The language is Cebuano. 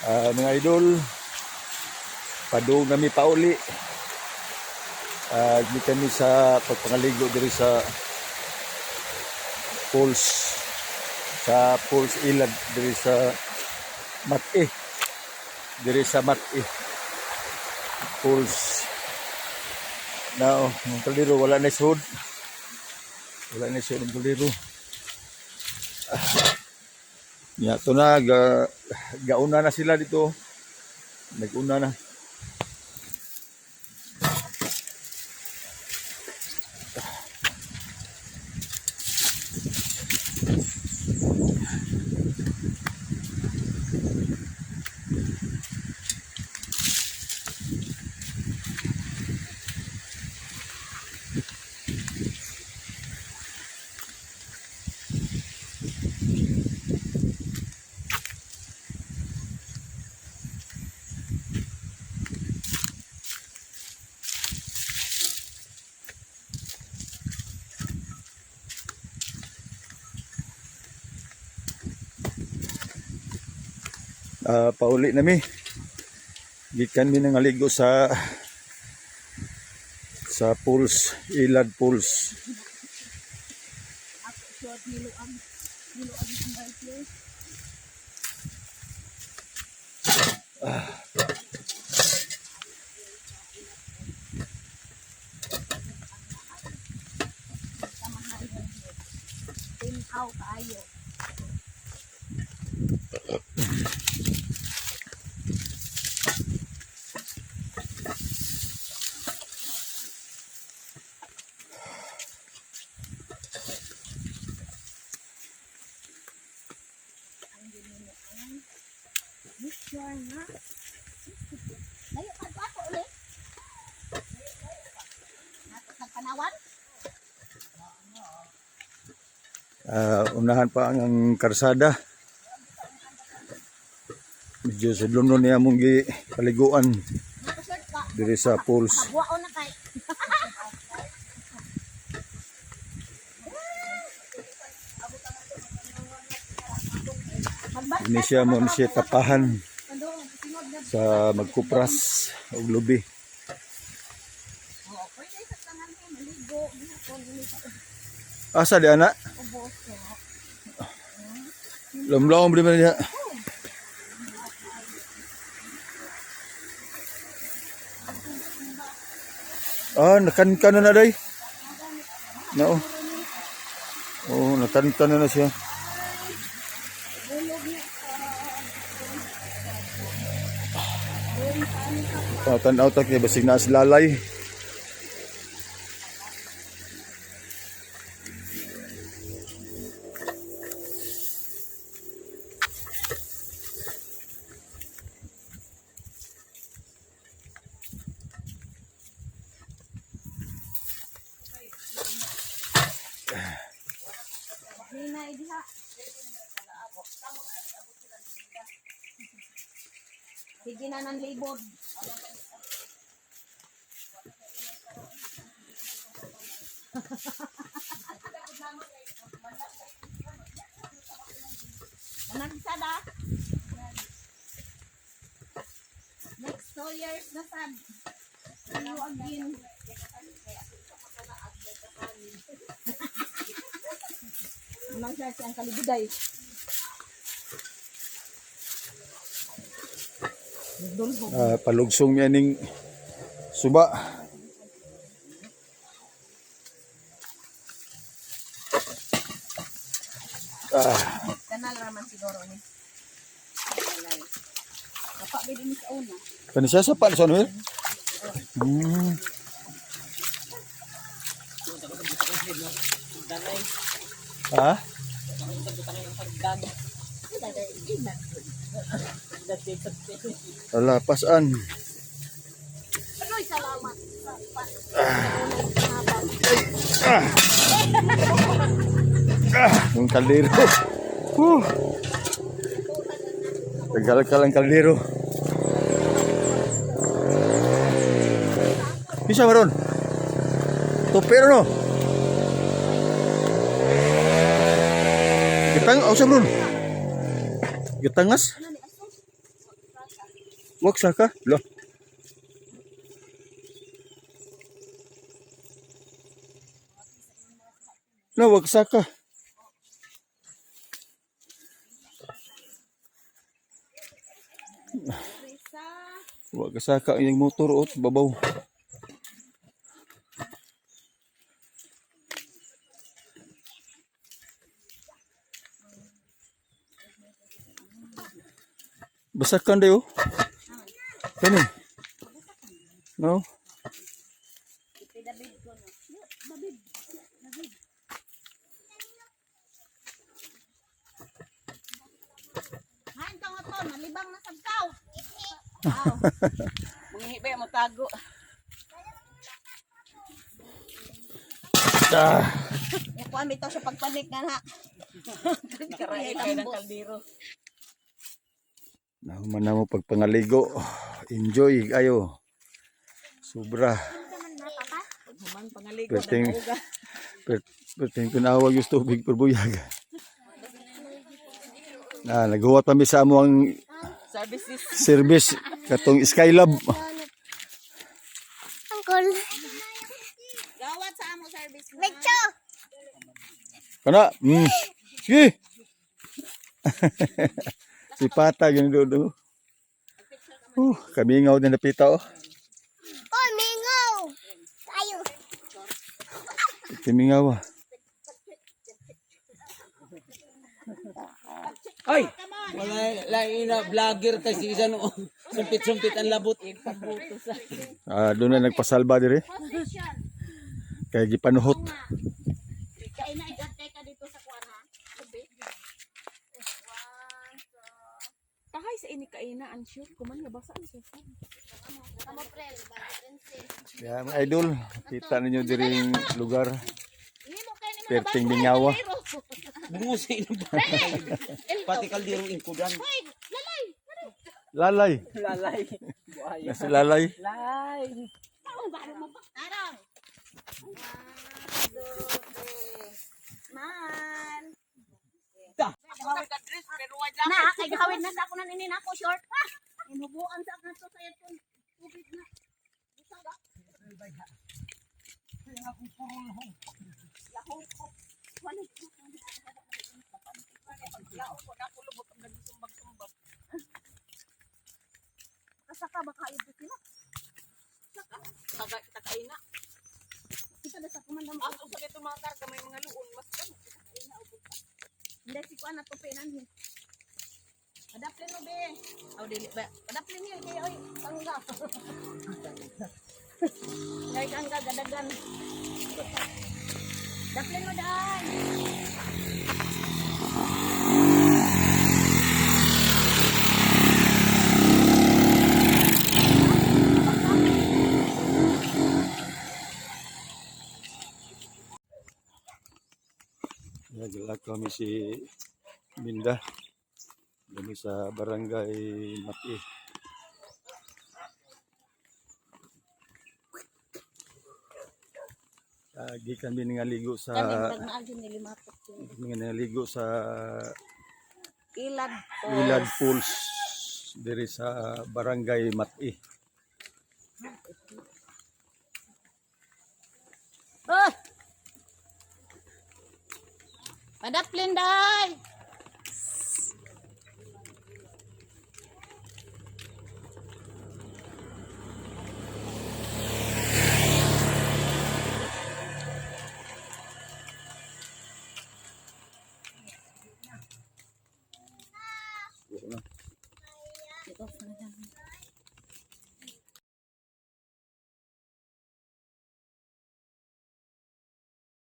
Ah, mga idol, padung nami pauli. Ah, kami sa pagpangaligo diri sa Pools Ilad diri sa Mat-i. Diri sa Mat-i. Pools. Now, ang kaldero wala na sud. Wala na sud ang kaldero. Ah. Ya, to na gauna na sila dito. Naguna na. Ah, pauli na mi. Gikan mi nangaligo sa pools, Ilad Pools. Ako short niluag. Niluag ang bike. Kamahal na Tinaw kaayo. Ang ginunoan. Mixture na. Layo pa ko ako ulit. Nagpanawan? Ah, unahan pa ang karsada. Medyo sa luno niya mong gi paliguan Nakasort ka. diri sa pools. Pagwao na kay. Ini siya mo ni siya tapahan sa magkupras og lubi. Oo, pwede sa tangan ko maligo, gihapon ini sa Asa di ana? ubos. Lumlom di man niya. Ah, nakankan na na day. No. Oh, nakankan na na siya. Bulog niya Ah, tanaw ta kay basig naa sa lalay. Nina diha. Sige na ng libod. Nagsada. Next 2 years na sad. See you again. Unang siya siyang kalibuday. Nagdulhog. Ah, palugsong niya ning suba. Ah, Kanal raman siguro ni. Kanal. Kapa ba din sa una? kani siya sa pa sa ano? Ha? Ala, pasan. Agoy, salamat. Sa pa. Ah, yung kaldero. Whew. Tagal-kal ang kaldero. Bisa ba ron? Topero no? Gitang, oh, ron? Gitangas? Ano ni aso? Wagsaka. Lo. No, wagsaka. Wagsaka ang iyang motor ot babaw. Basakan dayo. Kani. No. Hain ka nga to, nalibang na sagkaw. Aw. Mangihi ba mo tago? Ah. Yung kuan bitaw sa pagpanik nga na. Nakarain kayo ng kaldero. Nahuman na mo pagpangaligo. Enjoy ayo. Sobra. Human pangaligo Perting ng uga. perting tinawag yung tubig per buyag. Na naghuwat pa mi sa amo ang Services. service katong Skylab. Uncle. Gawat sa amo service mo. Medyo. Kana. Sige. Si Pata yun doon. Kami ngaw din napita oh. Oh, mingaw. Tayo. Timingaw ah. Ay! Wala, lain na vlogger kasi isa no. Sumpit-sumpit ang labot. Ah, doon na nagpasalba dire. Kay gipanuhot. Kay na igante ka dito sa kuan ha. Tahay sa ini kaina, unsure kuman nga basa ang susa. Amo prel, bago princess. Kaya mga idol, kita ninyo diring lugar. Himo kay nimo Perting mingawa. Bungo sa inang ba? Pati kaldero ingkudan. Lalay. Lalay. Buhay. Nasa lalay. Lay. Tarang. 1, 2, 3. Man. Na, kay gawin na sa ako nan ini nako short. Ha. Inubuan sa akong to sa itong tubig na. Bitaw ba? Kasaka ba kayo sila? Taga kita kaina. Kita na sa kumanda mo. Aso sa kito mga karga may mga luon mas kamo. Hindi si kuan na tupi nanhi. Adaplin mo be. Aw dili ba. Adaplin niya kay oy tangga. Kay tangga gadagan. Daplin mo dai. Nagla kami si Minda. Kami sa barangay Mati. Lagi kami nangaligo sa Kaning pag naagin ni limatok yun. nangaligo sa Ilad po. Ilad Pools diri sa barangay Mati. Oh! Padaplin dai.